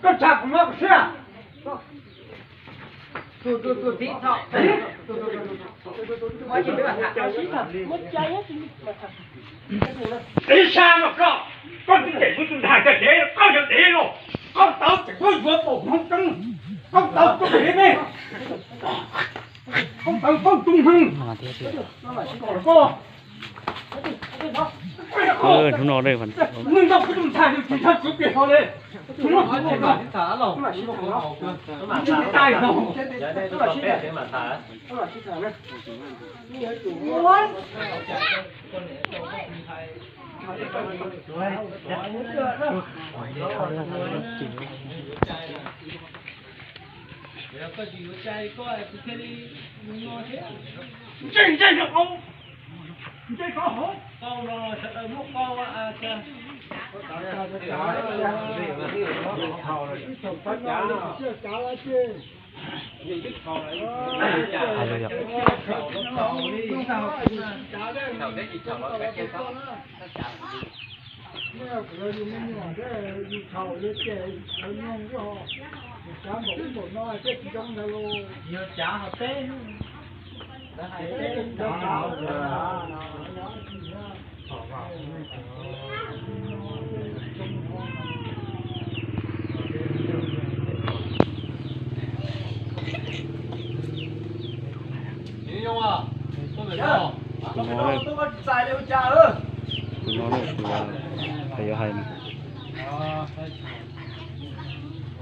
Koj tham kuv no kuv siab. Ib sab no koj, koj twb cem kuv tus ntxhais tias dev, koj yog dev los, koj tawv ces koj yuav tau hmoov tseeb, koj tawv koj dev ne, koj tawv koj tus hmoov. Hnub no, nws nrog kuv tus ntxhais nws tsis yog kwv tij hlo li. Ntse ntse rau qau, ntse qau hauv. Tus no, tus no, tus no yuav hais no.